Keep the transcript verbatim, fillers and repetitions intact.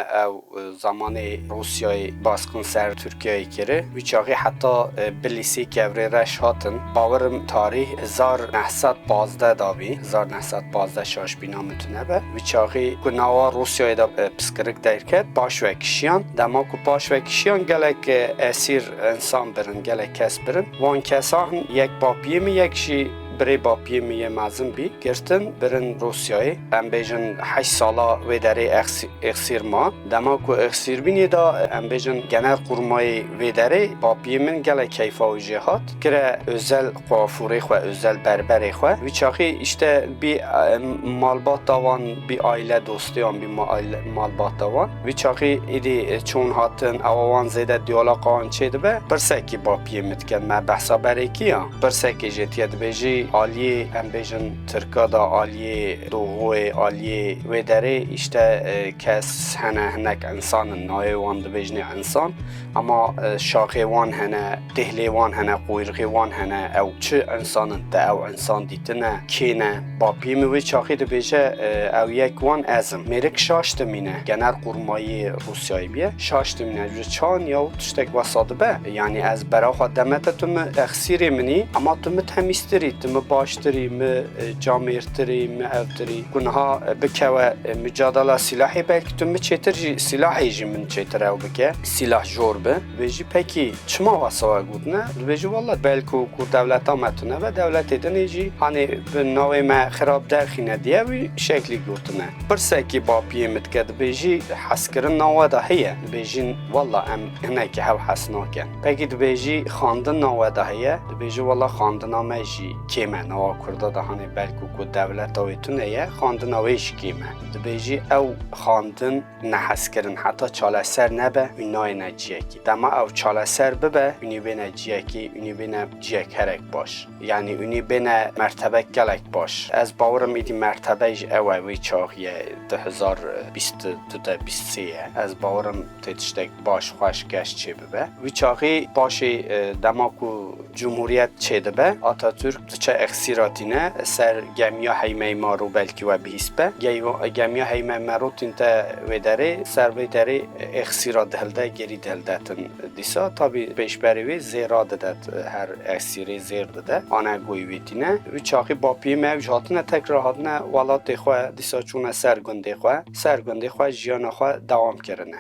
Ew, e, zemanê Rûsyayê baskın ser Tirkiyeyê kiri. Wî çaxî heta, e, Bilîsê kevirê reş hatin. Bawerim tarîh hezar neh sed pazdeh da bî. Hezar neh sed pazdeh şaş bîna min tune be. Wî çaxî ku nawa Rûsyayê de, e, piskirik derket, paş ve kişiyan. Dema ku paş ve kişiyan gelek, e, esîr însan birin, gelek kes birin. Wan kesan yek bapiyê min, yek jî birê bapiyê min yê mezin bî, girtin, birin Rûsyayê. Em bêjin heşt sala wê derê exsî-, exsîr ma. Dema ku exsîrbînê de, em bêjin Genelkurmayê wê derê, bapiyê min gelek keyfa wî jê hat. Kire özel kuafûrê xwe, özel berberê xwe. Wî çaxî işte bir, e, malbata wan, bir aile dostiyan, bir ma-, aile, malbata wan. Wî çaxî êdî, e, çûn hatin, ewa wan zêde diyaloqa wan çêdibe. Pirsekî bapiyê min dike, me behsa berekî ya. Pirsekê jê tiye dibêjî, aliyê, em bêjin, Tirka da aliyê Doğuyê, aliyê wê derê, işte, e, kes hene, hinek însan in, nayê wan dibêjinê însan. Ama, e, şaxê wan hene, têhlê wan hene, quyrixê wan hene, ew çi însan in te ew însan dîtine, kê ne? Bapiyê min wê çaxê dibêje, e, ew yek wan ez im. Mêrik şaş dimîne, Genelkurmayê Rûsyayê bîye, şaş dimîne. Ji çan ya û tiştek wesa dibe? Yanî ez bera xwe demete tu mi exsîrê min î, ama tu mi temîztir î, tu mi baştir î, mi, e, camêrtir î, mi evtir î. Ku niha, e, bikewe, e, micadala silahê, belkî tu mi çêtir jî, silahê jî min çêtir ew bike. Silah jor bi. Dibêjî, pekî çima wesa we gotine? Dibêjî, wela belku ku dewleta me tune be, dewletê din ê jî, hanê bi navê me xirab derxîne diye wî şeklî gotine. Pirsekî bapiyê min dike, dibêjî, hezkirin nawe de heye? Dibêjin, wela em hinekî hev hez nakin. Pekî dibêjî, xandin nawe de heye? Dibêjî, wela xandina me jî kêm e, nawa Kurda de hanê belku ku dewleta wê tune ye, xandina wê jî kêm e. Dibêjî, ew xandin nehezkirin heta çaleser nebe, hûn nayêne ciyekî. Dema ew çaleser bibe, hûn ê bêne ciyekî, hûn ê bêne ciyek herek baş. Yanî hûn ê bêne mertebek gelek baş. Ez bawerim êdî mertebe jî ew e wê çaxiyê du hezar bîst û du de bîst sê ye. Ez bawerim tê tiştek baş, xweş, geş çêbibe. Wî çaxî paşê, e, dema ku Cumhuriyet çêdibe, Atatürk diçe exsîra tîne ser gemiya Heymey Maro, belkî we bihîst be. Geywa-, gemiya Heymey Maro tîn te wê derê, ser vê derê exsîra dihilde, gerî dihildetin. Dîsa tabî pêşberê wê zêra didet, her esîrê zêr dide. Ane goyî wê tîne. Wî çaxî bapiyê me ew jî hatine tekrar hatine welatê xwe, dîsa çûne ser gundê xwe. Ser gundê xwe jiyana xwe dewam kirine.